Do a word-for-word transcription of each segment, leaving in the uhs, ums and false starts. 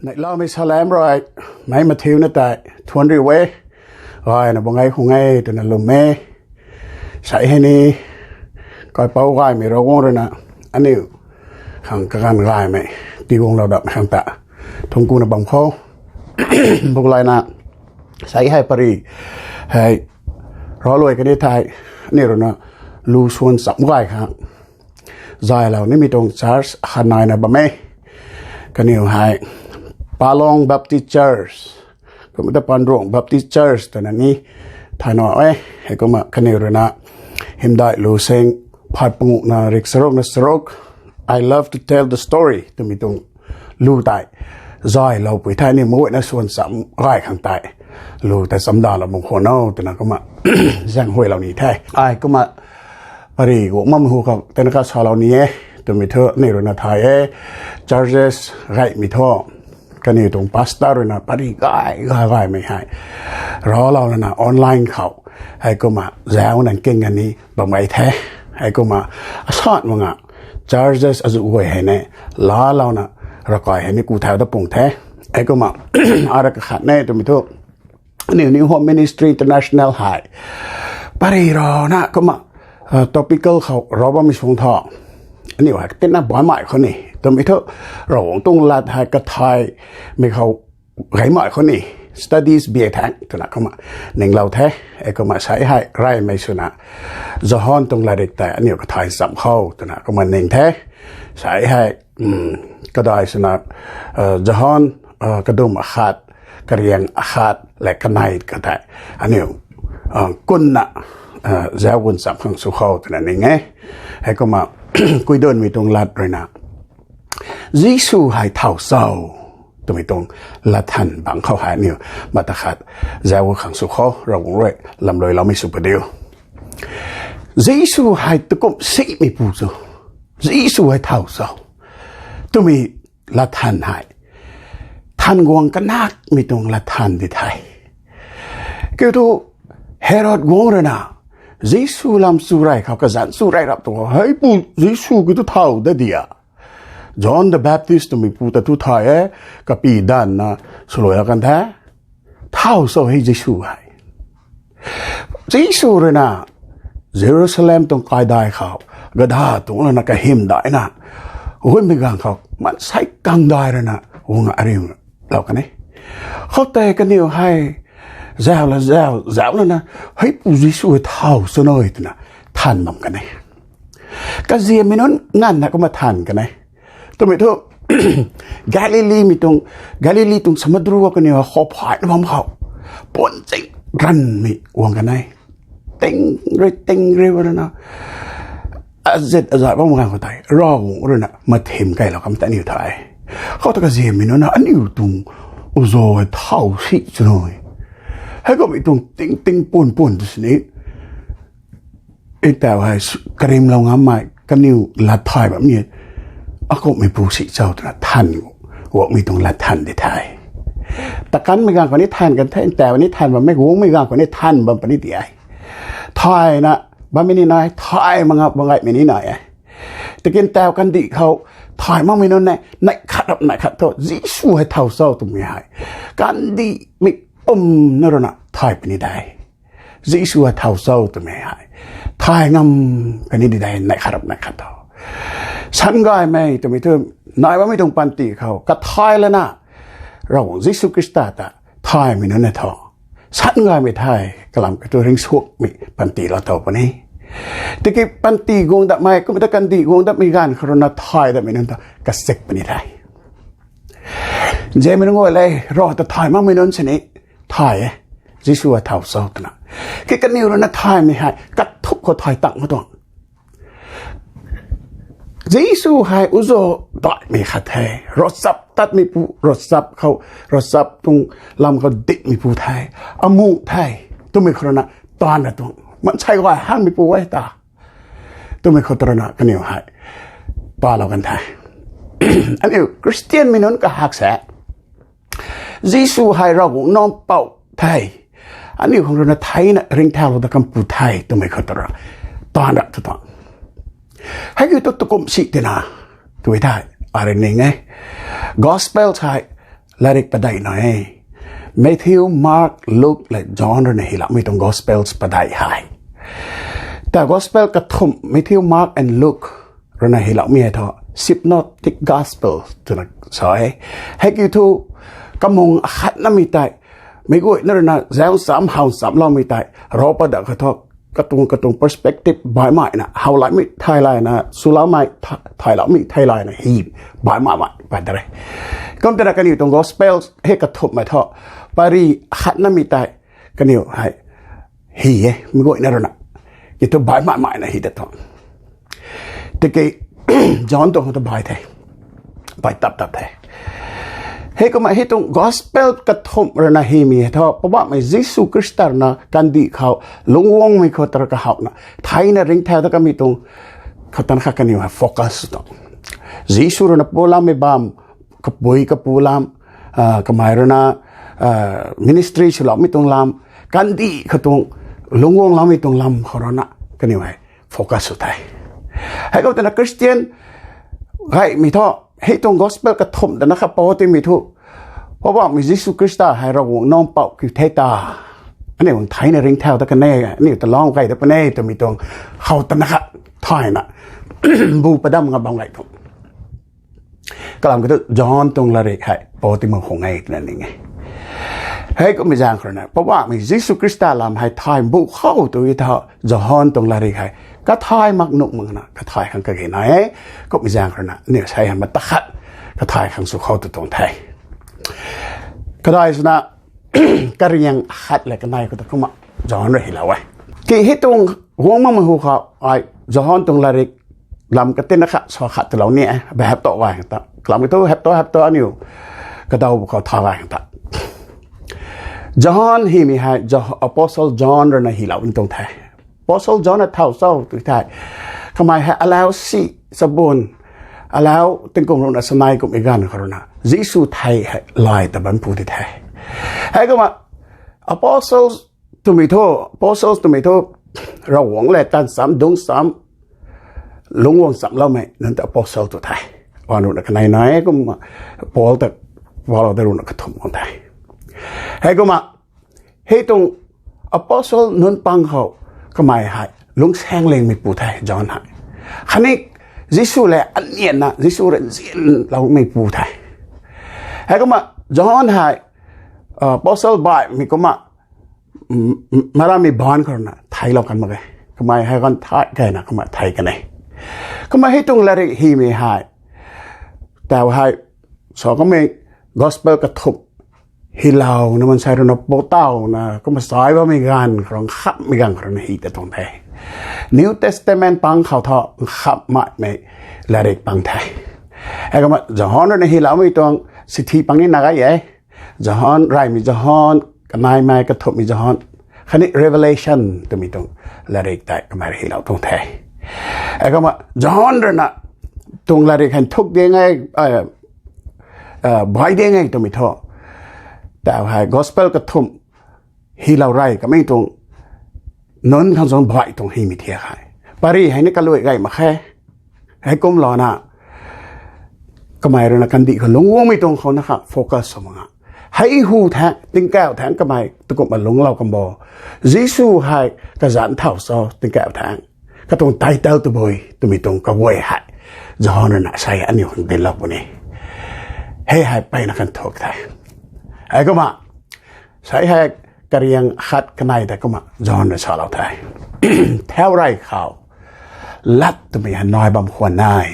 Neihlamei salam rui, mei mathiuna tei thuanc riu e. Gayna bam e khang e twna lwm e. Sei hei ni, kaipouc gaymei Ravguangc ruina aniu khang kaganv gaymei tiiguanglou dam khang ta thuanc kuna bam khou, bulayna sei hei pary hei ravluai kani thei, aniu ruina lu swan cham gay khang zaylou nimei tuang church khat naina bam e. Kaniw hei Palong Baptist Church, kumna ta Panruang Baptist Church twna ni thay nuh e. Heikumna kaniw ruina hymdaih lu sing phay panguhna rik charuk na charuk, I love to tell the story twmei tuang lu tei zayloupui the. Aniu meic guayna swan cham gay khang tei lu tei chamdalou bam khwan o twna kumna zaenghuaylou ni the. Ai kumna pary guang bam hu khou tana kasalou ni e twmei thu aniu ruina thay e. Churches gaymei thu kaniw tuang pastor ruina pary gay gay gaymei hei ravlou lana online khou heikumna zauc nang king ani bam gay the. Heikumna asat mak nga churches azuh guay hei ni laalouna ravkai hei ni ku thau dat pung the. Heikumna ara kakhat ne twmei thu aniu New Hope Ministry International hei pary rana kumna topical khou rav bammei suang tho, aniu hei katina bammei khou ni twmei thu Ravguangc tuang lat hei kathaymei khou gaymei khou ni studies bia thang twna kumna ninglou the. Heikumna sei hei reymei swna Johan tuang latrik tei aniu kathay cham khou twna kumna ning the. Sei hei kadai swna Johan kadum akhat, kariang akhat le kanei katei aniu kunna zauc gun cham khang sw khou twna ning e. Heikumna kuidunmei tuang lat ruina Jisu hei thaw cho twmei tuang latthan bangc khou hei aniu mata khat zauc gu khang sw khou Ravguangc rui lamluiloumei sw padiu. Jisu hei takum simeipu cho, Jisu hei thaw cho twmei latthan hei than guang kanakmei tuang latthan di the. Kiu thu Herod guangc ruina Jisu lam chu rey khou kazanc chu rey rap tu heipu Jisu kiu thu thaw da dia, John the Baptist twmeipu ta thu thay e, kapy danvna swluai kan the. Thaw cho hei Jisu hei. Jisu ruina Jerusalem tuang kaidai khou gadha tuang lana kahymdaihna gummei ganv khou maansei kangdai ruina guang ariulou kan e. Khoutei kaniw hei zauc la zauc zauc lana heipu Jisu hei thaw cho nui twna than bam kan e. Kaziammei nunc nganvna kumna than kan e. Twmei thu Galileemei tuang, Galilee tuang samudru kaniw khou phayna bam khou puan ching ranvmei guang kan e. Ting rui ting rui ruina azit azat bam ganv khou tei Ravguangc ruina mathim kailou kam ta aniu the. Khoutei kaziammei nunc na aniu tuang uzaw hei thaw si cho nui, heikummei tuang ting ting puan puan tu sini ntauh hei karimlou ngammei kaniw lat thay bammei akumhmeipu si cho twna than guangmei tuang latthan di the. Takanmei ganv khou ni than kan the, ntauh ni than bammei guangmei ganv khou ni than bam puni di e. Thayna bammei ni nai, thay mak nga bam gaymei ni nai e. Tiki ntauh kandih khou thay makmei nunc ne neih khat rap neih khat thu Jisu hei thaw cho twmei hei kandihmei pumna ruina thay puni de. Jisu hei thaw cho twmei hei thay ngam kani di de, neih khat rap neih khat thu. Sangaymei twmei thu nai bammei tuang panty khou kathay lana Ravguangc Jisu Khrista ta thaymei nunc ne thu sangaymei the, kalam kiu thu ringcsuangmei panty lou tow puni. Tiki panty guang datmei kumna ta kandih guang datmei ganv khou ruina thay datmei nunc ta kasik puni the. Nzianmei nunc guay le, Rav ta thay makmei nunc sini thay e, Jisu hei thaw cho twna. Ki kaniw ruina thaymei hei kathuk khou thay tang khou tuang Jisu hei uzaw daihmei khat the, ravchap tatmeipu, ravchap khou, ravchap tuang lam khou dikmeipu the, amu the, twmei khou ruina taanv ra tuang maansei gay hangmeipu e ta twmei khou ta ruina kaniw hei palou kan the. Aniu Khristianmei nunc kahak se Jisu hei Ravguangc Nac Mpouh the, aniu khang ruina theina ringcthaulou dat kampu the twmei khou ta rui taanv ra tu tuang. Heikiu thu takum si tina tw the, ari ning e. Gospel hei latrik padeih nai e. Matthew, Mark, Luke le John rui na hyloumei tuang Gospels padeih hei. Ta Gospel kathumh, Matthew, Mark and Luke rui na hyloumei hei thu Synoptic Gospel twna sa e. Hei kiu thu kamung akhatnamei tei, meic guayna rui na zauc ncham how nchamloumei tei rav pat dat kha thu katuang katuang perspective baihmei na, how laimei thei layna, swloumei thei, theiloumei thei layna hy baihmei mei pat de. Kum twna kaniw tuang Gospel hei kathumhmei thu pary akhatnamei tei kaniw hei hy e, meic guayna rui na. Kiu thu baihmei mei na hy ta thu. Tiki John tuang ta bai the. Bai tap tap the. Heikumna hei tuang Gospel kathumh rui na hymei hei thu Poubauhmei Jisu Khrista rui na kandih khou lungc guangmei khou ta rui kahowna, theina ringcthau dat kamei tuang khou tana kha kaniw hei focus tu. Jisu rui na pulammei bam, kapui kapu lam, kamei rui na ministry swloumei tuang lam, kandih khou tuang lungc guangloumei tuang lam khou rui na kaniw hei focus sw the. Heikum twna Christian gaymei thu, hei tuang Gospel kathumh tana kha pou timei thu, Poubauhmei Jisu Khrista hei Ravguangc Nac Mpouh kiu the ta, aniu theina ringcthau dat kan e, aniu ta lung key dat puni e twmei tuang khou tana kha thayna bu padam nga bam gay tuang. Kalam kiu thu John tuang latrik hei pou ti mak khang e twna ning e. Heikummei zaeng khou rui na Poubauhmei Jisu Khrista lam hei thay bu khou tu e thu John tuang latrik hei kathay mak nuh makna kathay khang kage nai e. Kummei zaeng khou rui na aniu sei hei mata khat kathay khang sw khou tu tuang the. Kadai swna kariang khat le kanei khou ta kumna John rui hylou e. Ki hei tuang guang makmei hu khou ai John tuang latrik lam katinna khat sa khat twlou ni e, bhep tu gay khang ta. Kalam kiu thu hep tu hep tu aniu kadaw bu khou tha gay khang ta. John hymei hei Apostle John rui na hylou ni tuang the. Apostle John na thau cho tu thei, kamei hei alau si sabun, alau tingkum ruhna sanei kummei ganv khou rui na Jisu thei hei lay ta bam pu di the. Heikumna Apostle twmei thu, Apostles twmei thu Ravguangc le tan cham dungc cham lungc guang chamloumei nunc ta Apostle tu the. Wan ruhna kanei nai kumna Paul ta Paul ta ruhna kathumh kan the. Heikumna hei tuang Apostle nunc pang khou kamei hei lungcsaeng lingmeipu the John hei. Khatni Jisu le anianna Jisu rui nzianloumeipu the. Heikumna John hei Apostle baihmei kumna marammei baanc khou rui na theiclou kan mak ge. Kamei hei ganv thay keyna kumna thei kan e. Kumna hei tuang latrik hymei hei tau hei sa kamei Gospel kathumh hylouna mansei rui na pou tawna kumna sai bammei ganv khou rui, nkhamhmei ganv khou rui na hy ta tuang the. New Testament pang khou thu nkhamhmei latrik pang the. Heikumna John rui na hyloumei tuang sithi pang ni na gay e. John, reymei John, kaneimei kathumhmei John, khatni Revelation twmei tuang latrik tei kamei rui hylou tuang the. Heikumna John rui na tuang latrik hei nthuk ding e, bai ding e twmei thu, tau hei Gospel kathumh hylou rey kamei tuang nunc khang zang baih tuang hymei thiak hei pary hei ni kaluai gay mak khe. Heikumlouna kamei rui na kandih khou lungc guangmei tuang khou na kha focus sw mak nga, hei hu thangc tingkauh thangc kamei tukumhna lungclou kan bo, Jisu hei kazanc thau cho tingkauh thangc, katuang title tabui twmei tuang kaguay hei John rui na sei aniu khang dinclou puni. Hei hei mpeyna kan thuk the. Heikumna sei hei kariang khat kanei ta kumna John rui salou the. Thau rey khou lat twmei hei nai bam khwan e.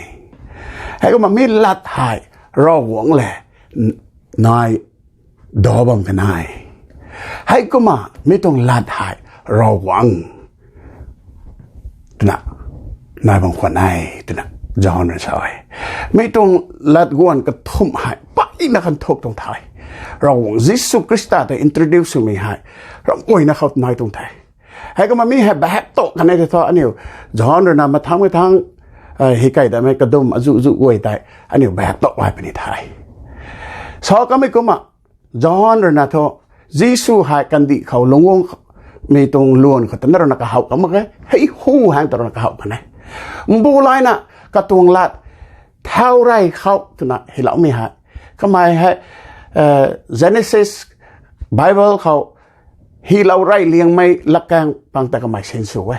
Heikumna mi lat hei Ravguangc le nai daw bam kan e. Heikumna mi tuang lat hei Ravguangc twna nai bam khwan e twna John rui sa e. Mi tuang lat guan kathumh hei mpeyna kan thuk tuang the. Ravguangc Jisu Khrista ta introduce swmei hei ramh guayna khou nai tuang the. Heikumna mi hei bhep tu kan e tei thu aniu John rui na mathangc mathangc hei key datmei kadum azuh zuh guay tei aniu bhep tu gay puni the. Sa kamei kumna John rui na thu Jisu hei kandih khou lungc guangmei tuang luan khou tana rui na kahow kan mak ge, hei hu hang ta rui na kahow kan e. Mbu layna katuang lat thau rey khou twna hyloumei hei kamei hei Genesis Bible khou hilou rey liangmei latkaeng pang ta kamei sinsw e.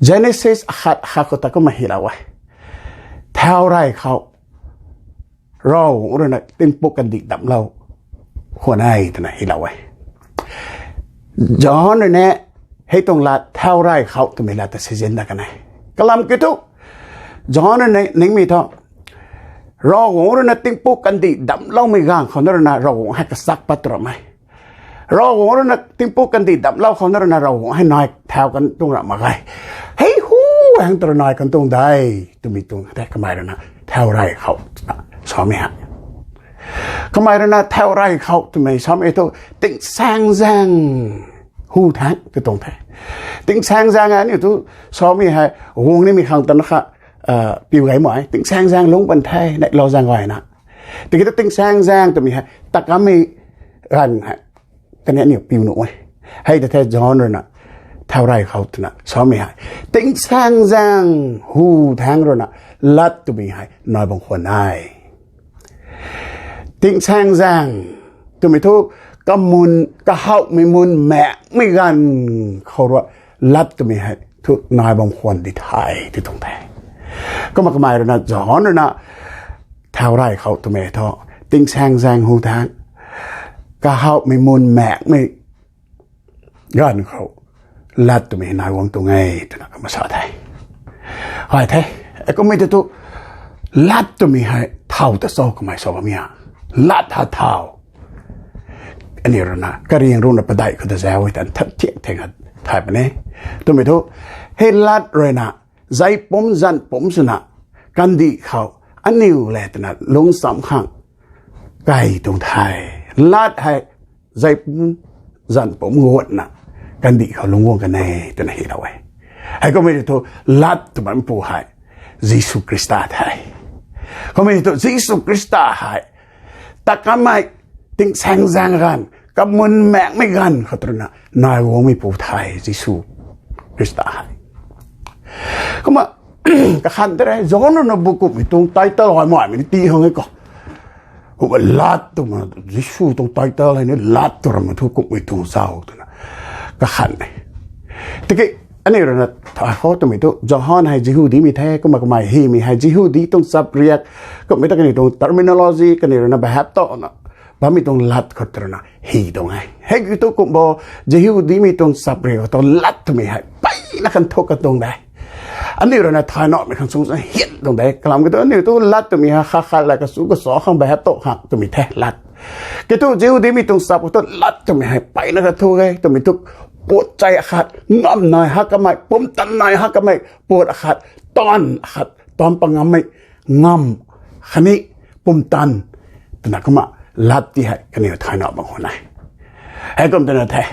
Genesis akhat akhat khou ta kumna hilou e. Thau rey khou Ravguangc rui na tingpuk kandih damclou khwan e twna hilou e. John rui na hei tuang lat thau rey khou twmei lat ta sizin dat kan e. Kalam kiu thu, John rui na ningmei thu, Ravguangc rui na tingpuk kandih damcloumei ganv khou na rui na Ravguangc hei kachak pat tu ramh e. Ravguangc rui na tingpuk kandih damclou khou na rui na Ravguangc hei nai thau kan tuang ramh mak ge. Hei hu hang tu rui nai kan tuang de twmei tuang the kamei rui na thau rey khou twna samei hei. Kamei rui na thau rey khou twmei samei thu tingsaengzaeng hu thaeng tw tuang the. Tingsaengzaeng aniu thu samei hei guang nimei khang tana kha piu gay mak e. Tingsaengzaeng lungc pan the, neihlou zaeng gayna. Tiki thu tingsaengzaeng twmei hei takammei ganv hei kaniw aniu piu nuh e. Hei ta the John rui na thau rey khou twna samei hei tingsaengzaeng hu thaeng rui na lat twmei hei nai bam khwan e. Tingsaengzaeng twmei thu kamun, kahawmei mun maekmei ganv khou rui lat twmei hei thu nai bam khwan di the tw tuang the. Kumna kamei rui na John rui na thau rey khou twmei thu tingsaengzaeng hu thaeng, kahawmei mun maekmei ganv khou lat twmei nai guang tuang e twna kumna sa the. Hei the, kummei tei thu lat twmei hei thau ta cho kamei sa bammei a. Lat ha thau. Aniu rui na kariang rui na padeih khou ta zauc e tan that thiak theng thay puni. Twmei thu hei lat rui na zei pumc zanc pumc swna kandih khou aniu le twna lungc cham khang kai tuang the. Lat hei zei pumc zanc pumc guatna kandih khou lungc guang kan e twna hilou e. Hei kummei tei thu lat twmei pu hei Jisu Khrista the. Kummei tei thu Jisu Khrista hei takammei tingsaengzaeng ganv, kamun maekmei ganv khou tu rui na nai guangmei pu the Jisu Khrista hei. Kumna kakhan tei rui John rui na bu kumhmei tuang title hei maimei ni tii khang e khou. Kumna lat twna Jisu tuang title hei ni lat tw ramei thu kumhmei tuang zauc twna kakhan e. Tiki aniu rui na thay khou twmei thu John hei Jihudimei the, kumna kamei hymei hei Jihudi tuang chapriak, kumhmei ta kaniw tuang terminology kaniw rui na bahap tana bammei tuang lat khou tu rui na hy tuang e. Hei kiu thu kumh bo, Jihudimei tuang chapriak khou tu lat twmei hei mpeyna kan thuk kan tuang de. Aniu rui na thay naumei khang sung hian tuang de. Kalam kiu thu aniu thu lat twmei hei kha khat la kasu kasu khang bahap tau khang twmei the lat. Kiu thu Jihudimei tuang chap khou tu lat twmei hei mpeyna kan thuk e twmei thu puat chei akhat, ngam nai hak kamei, pumtan nai hak kamei, puat akhat, taanv akhat, taanv pa ngammei, ngam khatni pumtan twna kumna lat ti hei kaniw thay naumei khwan e. Hei kum twna the,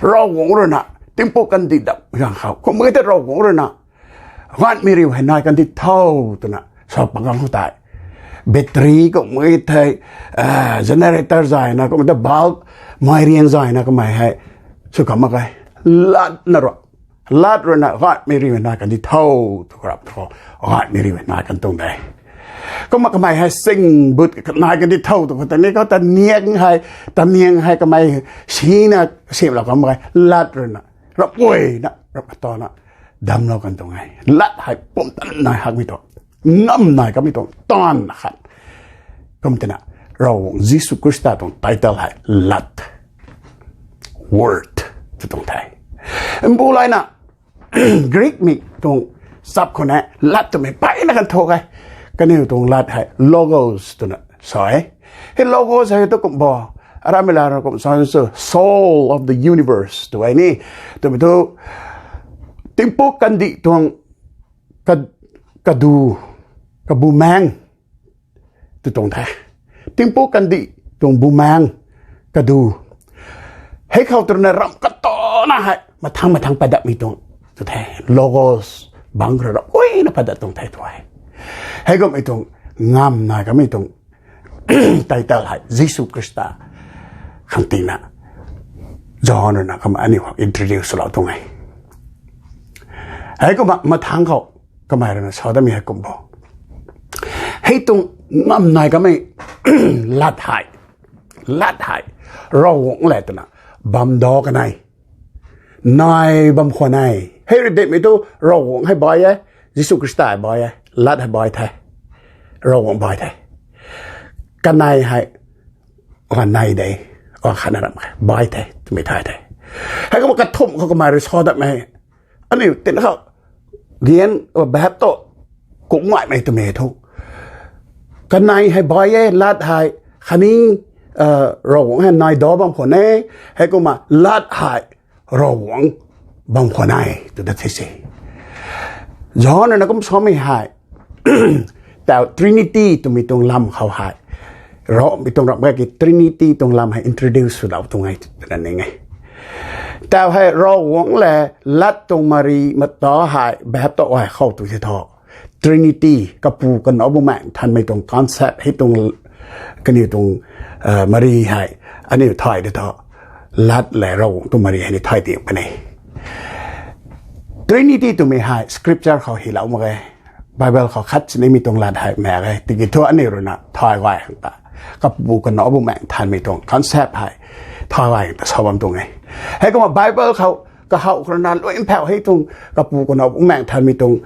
Ravguangc rui na tingpuk kandih dap ganv khou kummei tei Ravguangc rui na gaanhmei riu hei nai kandih tho twna sa pang ganv khou tei battery kummei tei, generator zayna kummei tei bulb mei riang zayna kamei hei sw kam mak ge. Latna rui, lat rui na gaanhmei riu hei nai kandih tho tw karap thu gaanhmei riu hei nai kan tuang de. Kumna kamei hei singbut nai kandih tho tw khou tei ni khou taniang hei, taniang hei kamei sina siamlou kam mak ge. Lat rui na rapguayna rap tana damclou kan tuang e. Lat hei pumtan nai hakmei tuang, ngam nai kamei tuang taanv akhat. Kum twna Ravguangc Jisu Khrista tuang title hei lat, word tw tuang the. Mbu layna Greekmei tuang chap khou na lat twmei mpeyna kan thuk e. Kaniw tuang lat hei logos twna sa e. Hei logos hei tu kumh bo, aramei la rui kumh sa sw soul of the universe tw e ni. Twmei thu tingpuk kandih tuang ka, kadu, kabumaengc tw tuang the. Tingpuk kandih tuang bumaengc kadu. Hei khou tu rui na ramh katana hei mathang mathang padatmei tuang tw the. Logos bangc rui rapguayna padat tuang the tw e. Hei kummei tuang ngam nai kamei tuang title hei Jisu Khrista khang tina John rui na kumna aniu khou introduce lou tuang e. Hei kumna mathang khou kamei rui na sa datmei hei kumh bo, Hei tuang ngam nai kamei lat hei, lat hei, Ravguangc le twna bam da kanei, nai bam khwan e. Hei rui dinmei thu Ravguangc hei bai e, Jisu Khrista hei bai e, lat hei bai the, Ravguangc bai the. Kanei hei, a nai de, a khatna ram bai the twmei thay the. Heikumna kathumh khou kamei rui sa datmei, aniu tin khou, gan, bap tu, kungmaimei twmei thu, kanei hei bai e, lat hei, khatni, Ravguangc hei nai da bam khwan e, heikumna lat hei Ravguangc bam khwan e tw dat the se. John na kum samei hei, tau Trinity twmei tuang lam khou hei, Ravguangc mei tuang ram kaki Trinity tuang lam hei introduce swlou tuang e twna ning e. Tau hei Ravguangc le lat tuang mari mata hei bap tu ai khou tu se thu, Trinity, Kapu, Kanac, Bumaengh Nthanmei tuang concept hei tuang, kaniw tuang mari hei aniu thay de thu, lat le Ravguangc tuang mari hei ni thay ti puni. Trinity twmei hei scripture khou hylou mak ge, Bible khou khat sinimei tuang lat hei mak ge, tiki thu aniu ruina thay gay khang ta, Kapu, Kanac, Bumaengh Nthanmei tuang concept hei thay gay khang ta sa bam tuang e. Heikumna Bible khou kahaw khou ruina lui mphau hei tuang Kapu, Kanac, Bumaengh Nthanmei tuang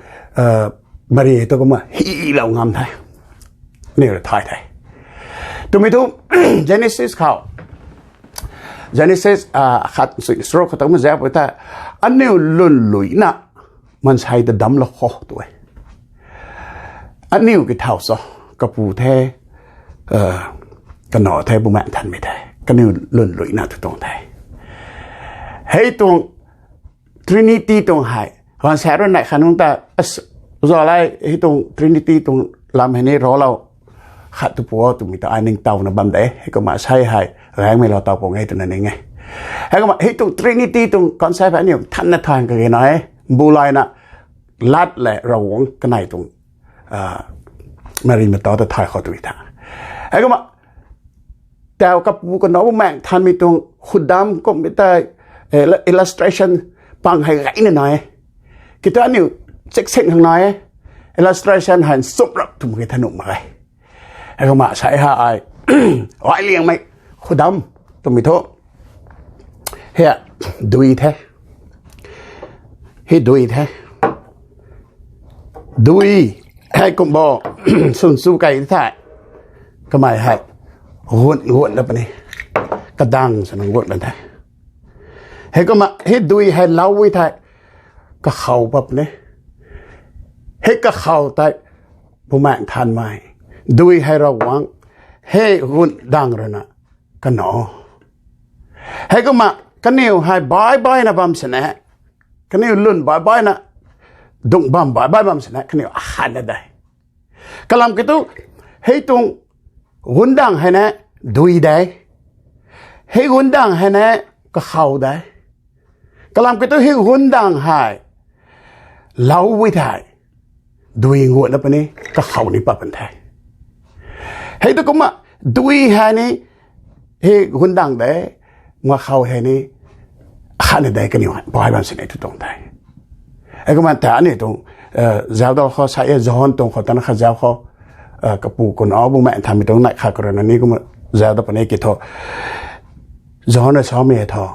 mari hei tu kumna hylou ngam the. Aniu rui thay the. Twmei thu Genesis khou, Genesis khat sui srok khou ta kumna zauc pui the, aniu lwnluina maansei ta damclou kho tw e. Aniu ki thau cho, Kapu the, Kanac the, Bumaengh Nthanmei the, kaniw lwnluina tw tuang the. Hei tuang Trinity tuang hei, gaanvsaekc rui neih khat nungc ta, zalai hei tuang Trinity tuang lam hei ni raclou khat tu pu o twmei ta ai ningtowna bam de, heikumna sei hei gaengmei lou taw pung e twna ning e. Heikumna hei tuang Trinity tuang concept hei aniu thanna thay kage na e, mbu layna, lat le Ravguangc kanei tuang mari mata ta thay khou tw tha. Heikumna tau Kapu, Kanac, Bumaengh Nthanmei tuang khudam kummei tei, illustration pang hei gayna nai e. Kitu aniu chiksin khang nai e. Illustration hei nchumh rap twmei ki tha nuh mak e. Heikumna sei hei ai, ai liangmei khudam twmei thu, hei dui the. Hei dui the. Dui hei kum bo, swn chu kei the. Kamei hei guan guan da puni, kadang swna guan ban the. Heikumna hei dui hei lou e the, kakhou pat puni. Hei kakhou tei Bumaengh Nthanmei, dui hei Ravguangc, hei guan dang ruina Kanac. Heikumna kaniw hei bai baina bam sini, kaniw lwn bai baina, dungc bam bai bai bam sini kaniw akhatna de. Kalam kiu thu, hei tuang guan dang hei ni dui de, hei guan dang hei ni kakhou de. Kalam kiu thu hei guan dang hei lou e thei, dui guanna puni, kakhou ni pat puni the. Hei tu kumna dui hei ni hei guan dang de, kakhou hei ni akhatna de, kaniw bai bam sini tw tuang the. Heikumna ta aniu tuang zaucdau khou sa e, John tuang khou tana kha zauc khou, Kapu, Kanac, Bumaengh Nthanmei tuang neih khat khou ruina ni kumna zauc da puni kiu thu, John rui samei hei thu,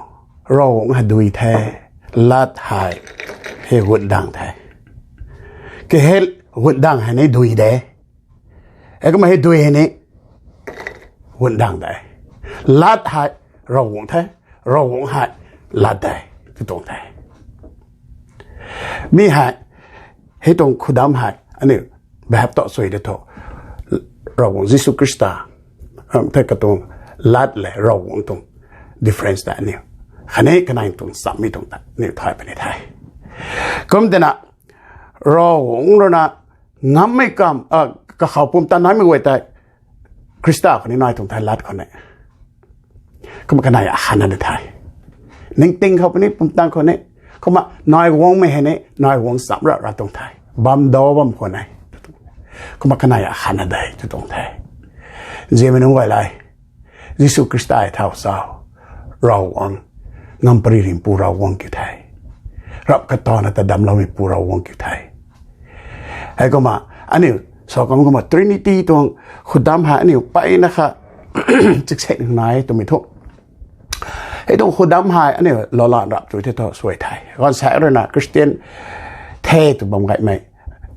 Ravguangc hei dui the, lat hei, hei guan dang the. Kihei guan dang hei ni dui de. Heikumna hei dui hei ni guan dang de. Lat hei Ravguangc the, Ravguangc hei lat de, tw tuang the. Mi hei, hei tuang khudam hei aniu bap tu sui de thu, Ravguangc Jisu Khrista, ram the katuang lat le Ravguangc tuang difference ta aniu, khatni kanei tuang chammei tuang ta aniu thay puni the. Kum tina, Ravguangc ruina ngammei kam, kakhou pumtan naimei guay tei, Khrista khou ni nai tuang the, lat khou ni. Kumna kanei akhatna de the. Ningting khou puni, pumtan khou ni. Kumna nai guangmei hei ni nai guang cham ra ra tuang the, bam da bam khwan e. Kumna kanei akhatna de tw tuang the. Nzianmei nunc guay le, Jisu Khrista hei thau cho, Ravguangc, ngam pary rimpu Ravguangc kiu the, rap katana ta damcloumeipu Ravguangc kiu the. Heikumna aniu Sa kum kumna Trinity tuang khudam hei aniu mpeyna kha chiksek nai twmei thu. Hei tuang khudam hei aniu lou lan rap tu the thu suai the. Ganv sa ruina Christian the tw bam gaymei,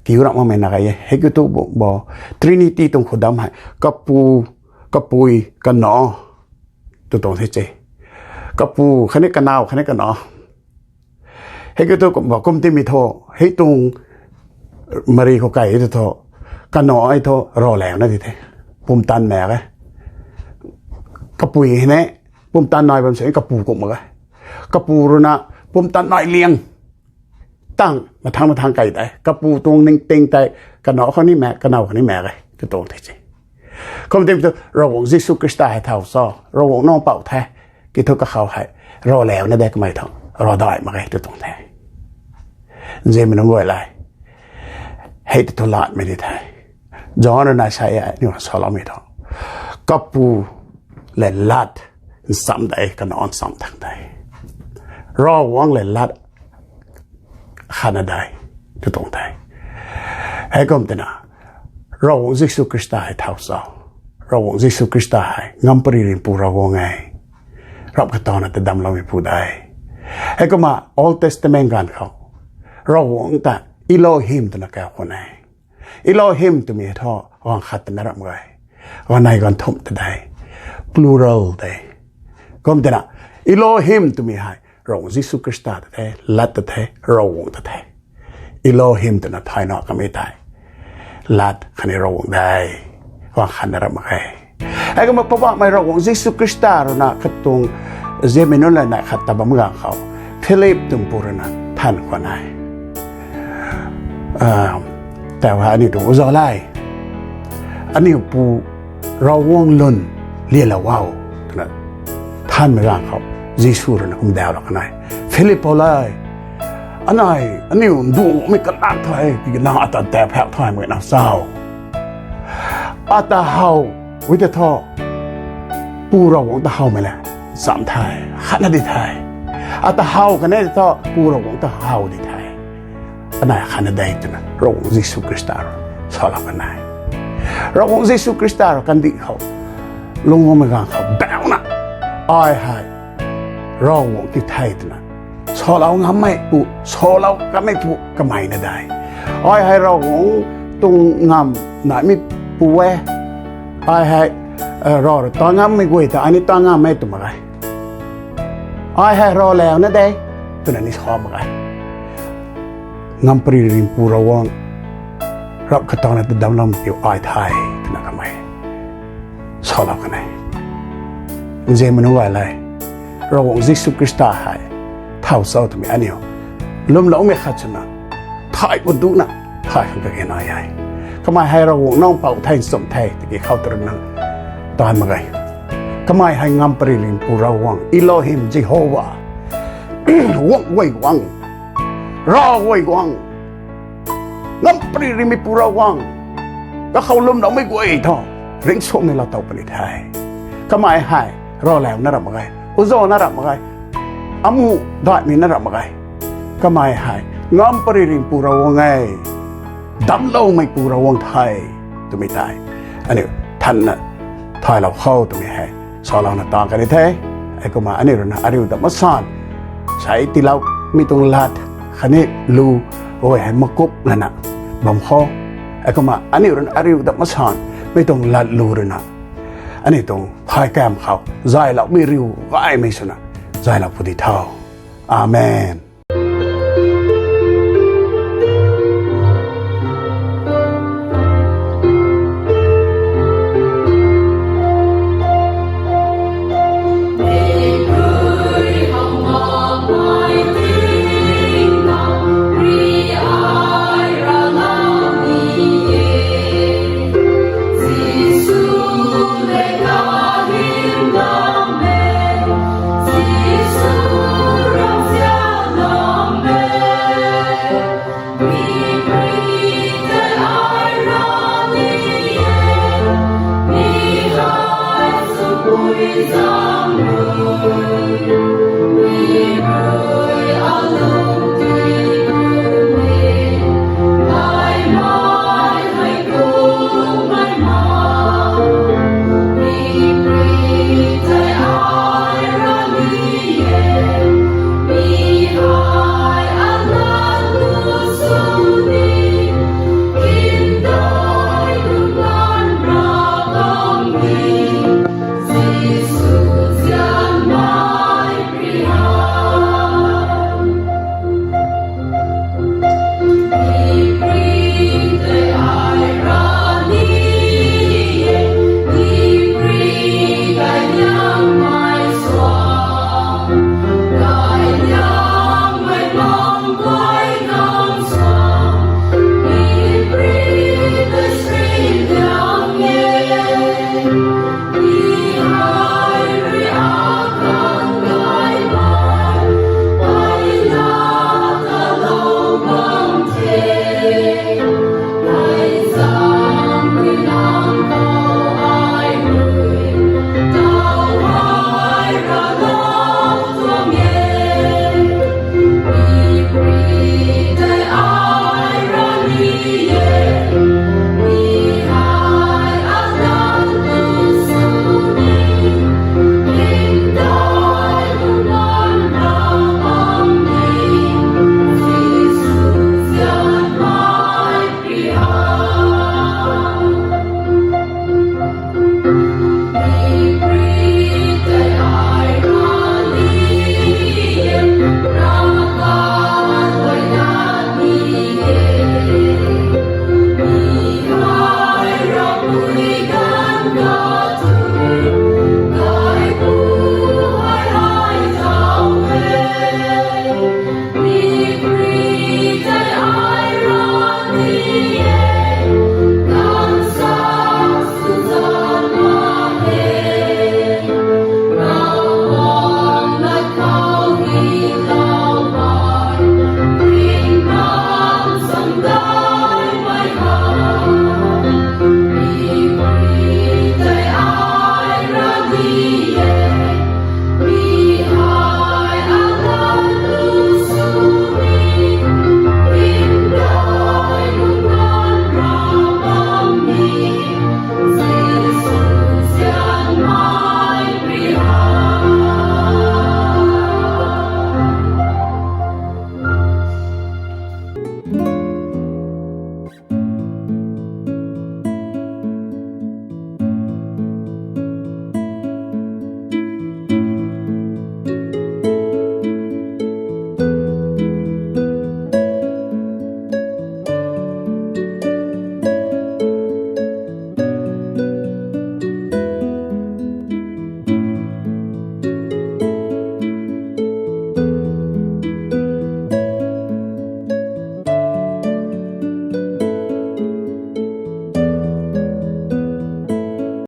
kiu rap makmei na gay e. Hei kiu thu bo, bo Trinity tuang khudam hei Kapu, Kapui, Kanac tw tuang the che. Kapu khatni Kanac khatni Kanac. Hei kiu thu kum, kum timei thu, hei tuang mari khou kai tu thu, Kanac hei thu ravlauna di the. Pumtan mak e. Kapui hei ne, pumtan nai bam sini kapu kum mak e. Kapu ruina pumtan nai liang tang, mathang mathang kai tei, kapu tuang ningting tei, Kanac khou ni mak, Kanac khou ni mak e, tu tuang the che. Kum timei thu, Ravguangc Jisu Khrista hei thau cho, Ravguangc Nac Mpouh the, kiu thu kakhou hei ravlauna de kamei thu, ravdai mak e, tu tuang the. Nzianmei nunc guay le, hei tu thu latmei di the. John ruina sa e, aniu saloumei thu, Kapu le lat nchamc de, Kanac nchamc thang de. Ravguangc le lat khatna de, tu tuang the. Hei kum tina, Ravguangc Jisu Khrista hei thau cho. Ravguangc Jisu Khrista hei ngampary ringhpu Ravguangc e. Rap katawna ta damcloumeipu de. Hei kumna Old Testament ganv khou, Ravguangc ta Elohim twna kau khwan e. Elohim twmei thu ganv khat twna rap mak ge. Ganv nei ganv thumh ta de. Plural de. Kum tina, Elohim twmei hei Ravguangc Jisu Khrista ta the, lat ta the, Ravguangc ta the. Elohim twna thayna kamei tei, lat khatni Ravguangc de. Ganv khat na rap mak ge. Hei kumna Poubauhmei Ravguangc Jisu Khrista ruina katuang nzianmei nunc le neih khat ta bam ganv khou, Philip twmei pu ruina than khwan e. Tau hei aniu tuang uzau le, aniu pu Ravguangc lun lialou o, twna thanmei ganv khou, Jisu ruina kumdaulou kan e. Philip pou le, anei, aniu nduangmei kanak the, tiki nang ata tap phak thay mak na cho? Ata how, wi ta thu, pu Ravguangc ta howmei le, cham the, khatna di the. Ata how kan e thu, pu Ravguangc ta how di the. Anei khatna de twna Ravguangc Jisu Khrista rui salou kan e. Ravguangc Jisu Khrista rui kandih khou lungmei ganv khou bauna, ai hei Ravguangc kiu the twna salou ngammeipu, salou kanmeipu kamei na de. Ai hei Ravguangc tuang ngamv naimeipu e. Ai hei, eh, Rav rui ta ngammei guay ta ai ni ta ngammei tw mak ge. Ai hei ravlauna de, twna ni sa mak ge. Ngampary ringhpu Ravguangc, rap katawna ta damcloumei kiu ai the, twna kamei salou kan e. Nzianmei nunc guay le, Ravguangc Jisu Khrista hei thau cho twmei aniu lwmloumei khat swna thay pu ducna thay khang kage nai e. Kamei hei Ravguangc Nac Mpouh the, nchumh the, tiki khou ta ruina taanv mak ge. Kamei hei ngampary ringhpu Ravguangc, Elohim, Jihova, guangc guay guang, Rav guay guang, ngampary ringhmeipu Ravguangc, kakhou lwmloumei guay thu ringcsuangmei laa tow puni the. Kamei hei ravlauna rap mak ge, uzau na rap mak ge, amu daihmei na rap mak ge. Kamei hei ngampary ringhpu Ravguangc e, damcloumeipu Ravguangc the, twmei tei aniu thanna thaylou khou twmei hei salouna ta kan e the. Heikumna aniu ruina ariu dam masan, sai tiiloumei tuang lat khatni lu, ai hei makup lana bam khou, heikumna aniu ruina ariu dam masan, mei tuang lat lu ruina aniu tuang phay kam khou zayloumei riu gaymei swna zaylou pu di tho. Amen.